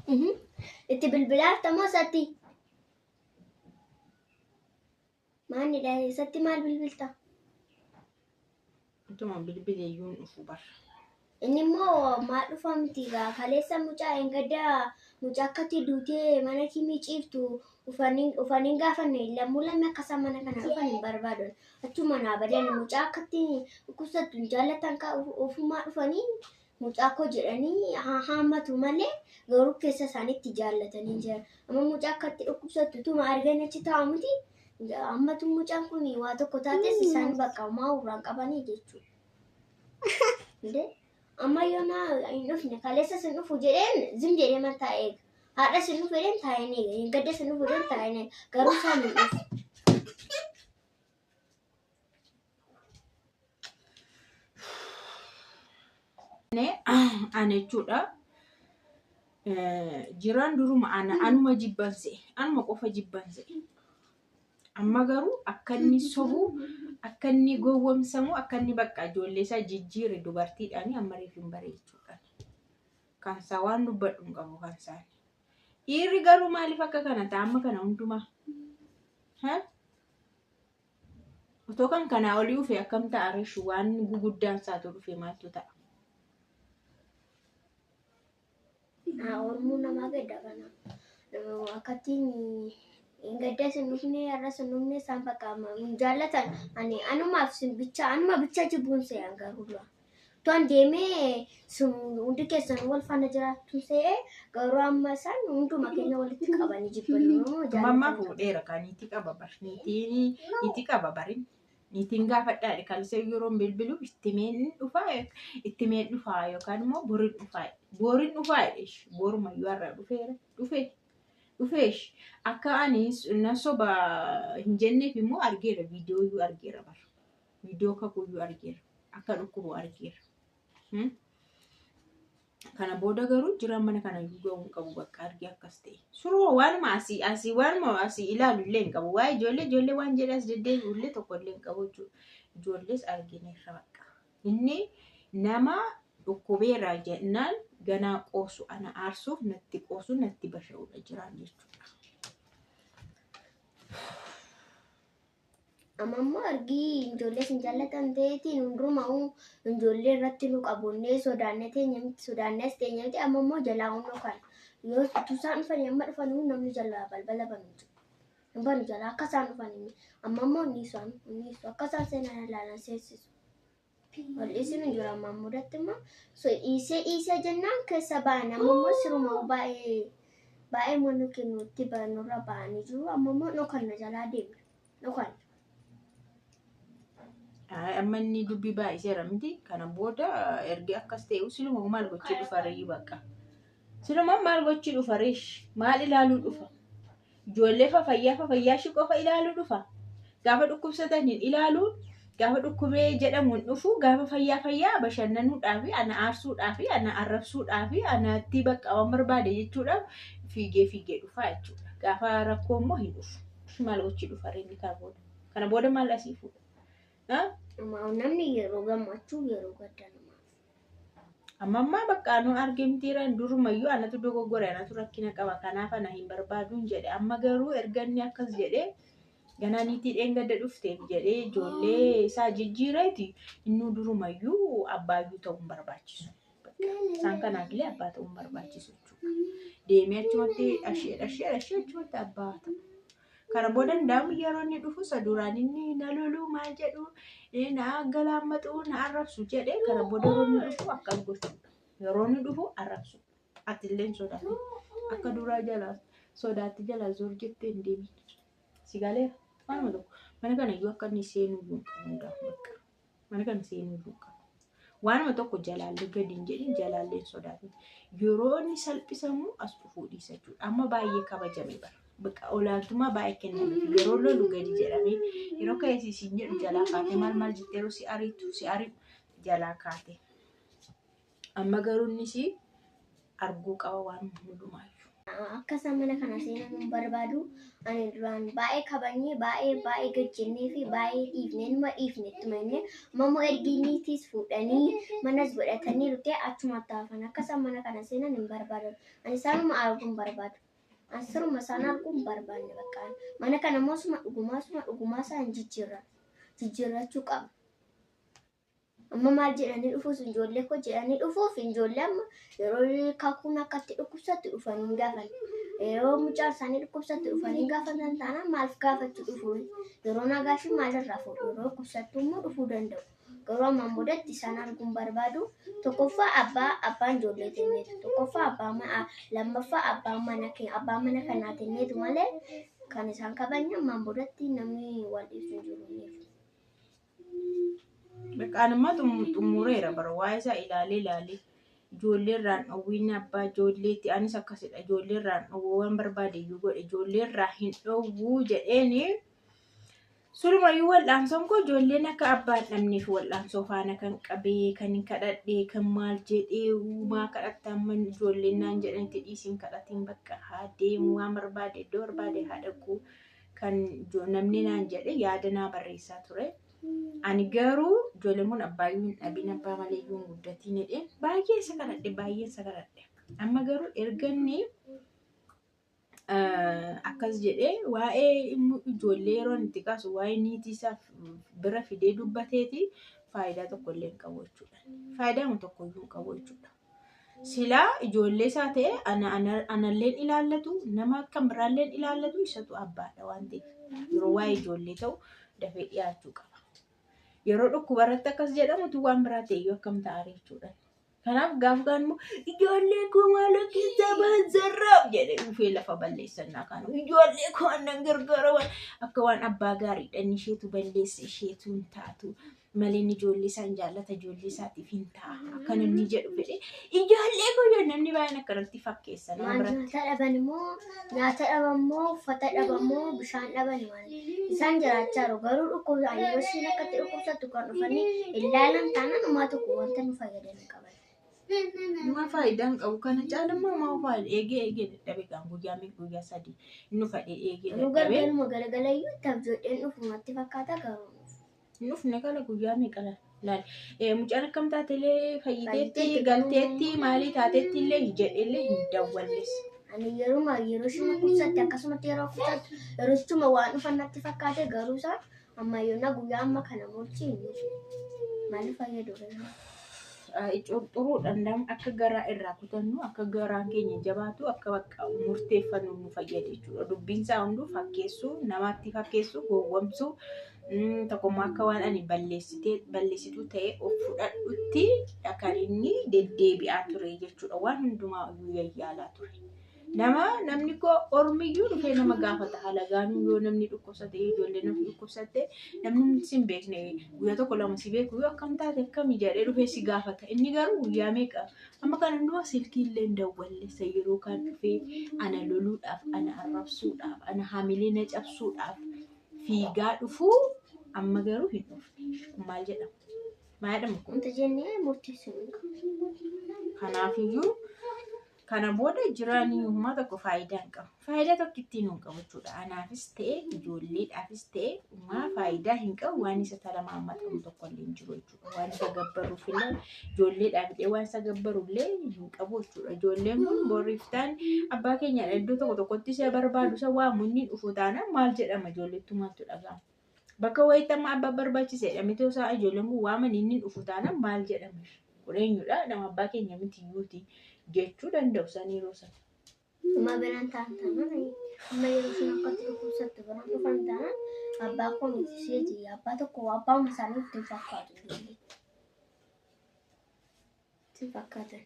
Itti bilbilaaf tamoo isatti? Maalidha isatti maal bilbilta? Utuma bilbilee iyyuu hin dhufu bara. Inni immoo maal dhufa miti gaa kaleessa mucaa engadda mucaa akkatti duutee mana kimii ciiftu ufanii gaafanne lammuu lammi akka isaan mana kana dhufan hin barbaadan. Achuma naa badan mucaa akkatti dhukkubsattu hin jaallatan ofumaa dhufanii mucaa koo jedhanii haammatu malee garuu keessa isaaniitti jaallatanii jiran. Amma mucaa akkatti dhukkubsattu tuma argan achi taa'u miti. Ammatu mucaan kun waa tokko taates isaan bakka homaa urraan qabanii jechuudha. Amma yoona hin dhufne kaleessa sin dhufu jedheen zim jedhee man taa'ee eega. Haadha sin dhufu jedheen taa'een eega. Hin gadda sin dhufu jedheen taa'een eega. Garuu isaan hin dhufu. Ana jechuudha. Jiraan duruma ana anuma jibbanse anuma qofa jibbanse. Amma garuu akka inni sobu, akka inni gowwomsamu, akka inni bakka ijoollee isaa jijjiire dubartiidhaan amma reef hin bare jechuudha. Kansaa waan dubbadhu hin qabu kansaan. Dhiirri garuu maaliif akka kana ta'a amma kana hundumaa? Ha? Otoo kan kanaa olii dhufe akkam ta'a reeshu waan guguddaan isaatu dhufe maaltu ta'a? Oromoon namaa gadda kana. Akkattiin hin gadda sin dhufne har'a sin dhufne isaan bakka hin jaallatan. Ani anumaaf sin bicha anuma bicha jibbuun se'an garuu dura. Tuan deemee sun hundi keessan wal faana jiraattu se'ee garuu amma isaan hunduma keenya walitti qabanii jibban Oromoo Amma ammaa jaallatan. fuudheera kan niitii qaba bar. Niitiin niitii qaba barin. Niitiin gaafadhaadha kan ishee yeroon bilbilu ittimeen dhufaa ittimeen dhufaa yookaan immoo boriin dhufaa boriin dhufaa jedhe borumayyuu har'a dhufeera dhufe dhufeesh akka ani na soba hin jenneef immoo argeera viidiyoo iyyuu argeera bara viidiyoo kakuyyuu argeera akka dhukkubu argeera. Kana booda garuu jiraan mana kana iyyuu ga'uu hin qabu bakka argee akkas ta'e. Suroo waanuma asii asii waanuma asii ilaalu illee hin qabu. Waa'ee ijoollee ijoollee waan jedhee as deddeebi'u illee tokko illee hin qabu jechuudha. Ijoollees argineerra bakka. Inni nama dhukkubeera jennaan ganaa qoosu ana aarsuuf natti qoosu natti basha'uudha jiraan jechuudha. Amma immoo argii ijoollee sin jaallatan ta'eetiin hundumaa ijoollee irratti nu qabunnee sodaannee teenya miti sodaannee as teenya miti amma immoo jalaa humna kan yoo utuu isaan dhufanii amma dhufanii namni jalaa balbala banu jiru. Hin banu jalaa akka isaan dhufanii amma immoo ni isaan ni isu akka isaan seenan ilaalan seensisu. Wal dhiisuun hin jiru amma mudatti immoo so dhiisee dhiisee jennaan keessa ba'an amma immoo siruma baay'ee baay'ee mana kennuutti nurra ba'anii jiru amma immoo dhokanna jalaa deemna dhokanna. Amma inni dubbii baay'iseera miti. Kana booda ergi akkas ta'e siluma maal gochuu dhufa reeyyuu bakka. Siluma maal gochuu dhufa reesh maal ilaaluu dhufa. Ijoollee fa fayyaa fa fayyaa ishii qofa ilaaluu dhufa. Gaafa dhukkubsatan hin ilaaluun gaafa dhukkubee jedhamu hin dhufu gaafa fayyaa fayyaa bashannanuudhaa fi ana aarsuudhaa fi ana arrabsuudhaa fi anatti bakka waan barbaade jechuudhaaf fiigee fiigee dhufa jechuudha. Gaafa rakkoo immoo hin dhufu. Maal gochuu dhufa reeyyuu kana booda. Kana booda maal asii fuudha? Namni yeroo gammachuu yeroo gadda namaaf. Amma ammaa bakka anu argamteera durumayyuu anatu dogoggore anatu rakkina qaba kanaaf ana hin barbaaduun jedhe amma garuu erga inni akkas jedhee ganaa niitii dheengadda dhufteef jedhee ijoollee isaa jijjiireeti innuu durumayyuu abbaayyuu ta'uu hin barbaachisu. Isaan kanaaf illee abbaa ta'uu hin barbaachisu jechuudha. Deemee achumatti dhashee dhashee dhashee achumatti abbaa ta'a. Kana booda ndaamu yeroo inni dhufu isa duraan inni na loluu maal jedhu na galaammatu na arrabsu jedhee kana booda yeroo inni dhufu akkas gochuudha. Yeroo inni dhufu arrabsu. Ati illee hin sodaatin. Akka duraa jalaa sodaatti jalaa zoor jettee hin deemin. Si galeera. Waanuma tokko. Mana kana iyyuu akka inni seenuu iyyuu hin qabu ndaamu bakka. Mana kana seenuu iyyuu hin qabu. Waanuma tokko jalaallee gadi hin jedhin jalaallee hin sodaatin. Yeroo inni salphisamu as dhufuu dhiisa jechuudha. Amma baay'ee kabajame bara. Bakka olaantummaa baay'ee kenname. Yeroo lolu gadi jedhamee yeroo ka'ee siin jedhu jalaa kaate maal maal jettee yeroo si ariitu si ari'u jalaa kaate. Amma garuu innis arguu qaba waan hundumaayyuu. Akka isaan mana kana seenan hin barbaadu. Ani duraan baay'ee kabajnee baay'ee baay'ee gajjennee fi baay'ee dhiifnee numa dhiifne ittuma inni mammoo erginiitis fuudhanii manas godhatanii dhufee achumatti hafan. Akka isaan mana kana seenan hin barbaadan. Ani isaanuma arguu hin barbaadu. Ani siruma isaan arguu hin barbaanne bakka. Mana kana immoo suma dhugumaa suma dhugumaa isaan jijjiirra. Jijjiirrachuu qaba. Amma maal jedhanii dhufuuf ijoollee koo jedhanii dhufuuf ijoollee amma yeroo kakuun akkatti dhukkubsatti dhufanii hin gaafan. Yeroo mucaan isaanii dhukkubsatti dhufanii hin gaafatan taanaan maaliif gaafachuu dhufu? Yeroo nagaashii maalirraa fuudhu? Yeroo dhukkubsattu immoo dhufuu danda'u. Garuu ammaan boodatti isaan arguun barbaadu. Tokkoffaa abbaa abbaan ijoollee tenneetu. Tokkoffaa abbaa mana lammaffaa abbaa mana abbaa mana kanaa tenneetu malee kan isaan kabajne ammaan boodatti namni wal dhiibsu hin jiru. Bakka amma xumureera bara waa'ee isaa ilaalee ilaalee ijoollee irraan dhowwiin abbaa ijoolleetti anis akkasidha ijoollee irraan dhowwuu waan barbaade iyyuu godhe ijoollee irraa hin dhowwuu jedheeni surumayyuu wal'aansoon koo ijoolleen akka abbaa hin dhabneef wal'aansoo faana kan qabee kan hin kadhadhee kan maal jedhee uumaa kadhatta amma ijoolleen naan jedhanitti dhiisiin kadhatiin bakka haa deemu waan barbaade iddoo barbaade haa dhaqu kan namni naan jedhe yaada naa barreessaa ture. Ani garuu ijoolleen kun abbaayyuu hin dhabin abbaa malee iyyuu hin guddatiin jedheen baay'ee isa kadhadhe baay'ee isa kadhadhe. Amma garuu erga inni akkas jedhee waa'ee ijoollee yeroo inni itti kaasu waa'ee niitii isaa bira fidee dubbateeti faayidaa tokko illee hin qabu jechuudha. Faayidaa tokko iyyuu hin qabu jechuudha. Silaa ijoollee isaa ta'e analleen ilaallatu nama kan biraalleen ilaallatu isatu abbaadha waan ta'eef yeroo waa'ee ijoollee ta'u dafee dhiyaachuu qaba. Yeroo dhukkuba irratti akkas jedhamutu waan biraa ta'e iyyuu akkam ta'a jechuudha. Kanaaf gaaf kaan immoo ijoollee koo maaloo keessaa baasarraaf jedhee dhufee lafa balleessannaa kaanu ijoollee koo annan gargaara waan akka waan abbaa gaariidha inni isheetu balleesse isheetu hin taatu malee inni ijoollee isaan jaallata ijoollee isaatiif hin ta'a akka namni jedhu fedhe ijoollee koo jedhu namni baay'een akkanatti fakkeessa nama Maal biratti. nyaata dhaban immoo nyaata dhaban immoo uffata dhaban immoo bishaan dhaban maal isaan jiraachaa jiru garuu dhukkubsaan yeroo isheen akkatti dhukkubsattu kan dhufanii ilaalan taanaan homaa tokko wanta nu fayyadan hin qaban. Nama faayidaa hin qabu kana caalummaa maa faayidaa eegee eegee dadhabe kan guyyaa meeqa guyyaa sadii inni fadhee eegee Nu dadhabe. galgaluma galgala iyyuu itti abjoodheen dhufu natti fakkaata garuu. Hin dhufne kala guyyaa meeqa laal. Mucaan akkam taatelee fayyiteetti Fayyiteetti galteetti maalii taateetti illee jedheellee hin dawwalles. Ani yeruma yeroo isheen dhukkubsatte akkasumatti yeroo dhukkubsattu yeroo waan dhufan natti fakkaate garuu isaan ammayyoona guyyaa amma kana molchi hin dhufne. Maal fayyadu garuu? Xuruudhaan akka garaa irraa kutannu akka garaan keenya jabaatu akka bakka murteeffannu nu fayyada jechuudha. Dubbiin isaa hunduu fakkeessuu namatti fakkeessuu gowwomsuu tokkummaa akka waan ani balleessituu ta'e of fudhadhutti kan inni deddeebi'aa ture jechuudha. Waan hundumaa iyyuu yayyaalaa ture. Nama namni koo ormiyyuu dhufee nama gaafata halagaanuu yoo namni dhukkubsate ijoollee namni dhukkubsatte namni si hin beekne guyyaa tokko lama si beeku yoo akkam taate akkami jedhee dhufee si gaafata. Inni garuu guyyaa meeqa amma kana hundumaa silkii illee hin dawwallessa yeroo kan dhufee ana loluudhaaf ana arrabsuudhaaf ana hamilee na cabsuudhaaf fiigaa dhufuu amma garuu hin dhufne. Kun maal jedhama? Maal jedhama kun? Wanta jennee murteessuu hin qabnu. Kanaafiyyuu kana booda jiraanii uumaa tokko faayidaa hin qabu. Faayidaa tokko ittiin hin qabu jechuudha. Anaafis ta'e ijoolleedhaafis ta'e uumaa faayidaa hin qabu waan isa talamaa maxxanu tokko illee hin jiru jechuudha. Waan isa gabbaruuf illee ijoolleedhaaf illee waan isa gabbaru illee hin qabu jechuudha. Ijoolleen kun boriif ta'an abbaa keenya iddoo tokko tokkotti isa barbaadu isa waamu inni dhufu taanaan maal jedhama ijoolleettu maaltu dhaga'ama. Bakka wayiitti amma abbaa barbaachiseedha miti osoo ijoolleen kun waaman inni dhufu taanaan maal jedhama. Kun eenyudha? Nama abbaa keenya miti iyyuuti jechuu danda'u san yeroo sana. Amma biraan ta'an taanaan amma yeroo isheen akkatti dhukkubsattu biraan dhufan taanaan abbaa koo miti seeti abbaa tokko abbaa isaanii itti hin fakkaatu ijoollee. Itti hin fakkaatan.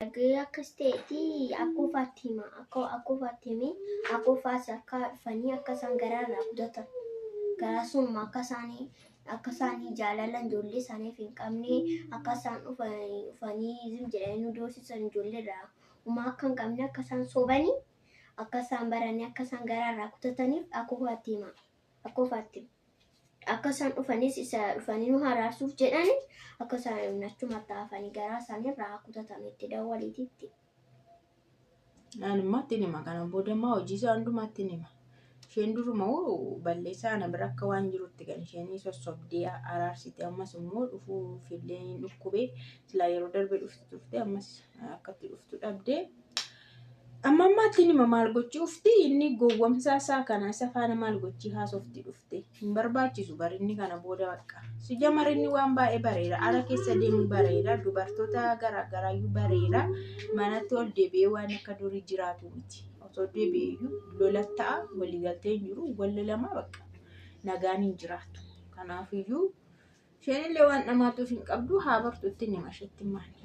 Dhagee akkas ta'eeti akkoo faatti hima akkoo faatti himee akkoo faas akka dhufanii akka isaan garaa irraa kutatan garaa summa akka isaanii jaalala ijoollee isaaniif hin qabne akka isaan dhufanii zim jedhanii nu doorsisan ijoollee irraa homaa akka hin qabne akka isaan sobanii akka isaan baranii akka isaan garaa irraa kutataniif akkoo faatti hima akkoo faatti hima. Akka isaan dhufanis isa dhufanii nu haraarsuuf jedhani akka isaan achumatti hafanii garaa isaanii irraa kutatan itti dawwaliititti. Ani immoo ittiin hima kana booda immoo hojii isaa hundumaa ittiin hima. Isheen duruma balleessaa ana bira akka waan jirutti kan isheen sossobdee araarsite ammas immoo dhufuufillee hin dhukkubee silaa yeroo darbe dhufti turte ammas akkatti dhuftu dhabdee. Amma ammaatti nima maal gochii ufti inni gowwomsaa isaa kana isa faana maal gochii haasofti dhufte hin barbaachisu barinni kana booda bakka. Si jamarinni waan baay'ee bareera ala keessa deemu bareera dubartoota garaagaraayyuu bareera manatti ol deebi'ee waan akka durii jiraatu miti. Osoo deebi'eeyyuu lola ta'a waliigaltee hin jiru walli lama bakka nagaan hin jiraatu. Kanaafiyyuu isheen illee waan dhamaatuuf hin qabdu haa bartuutti nima isheetti maali.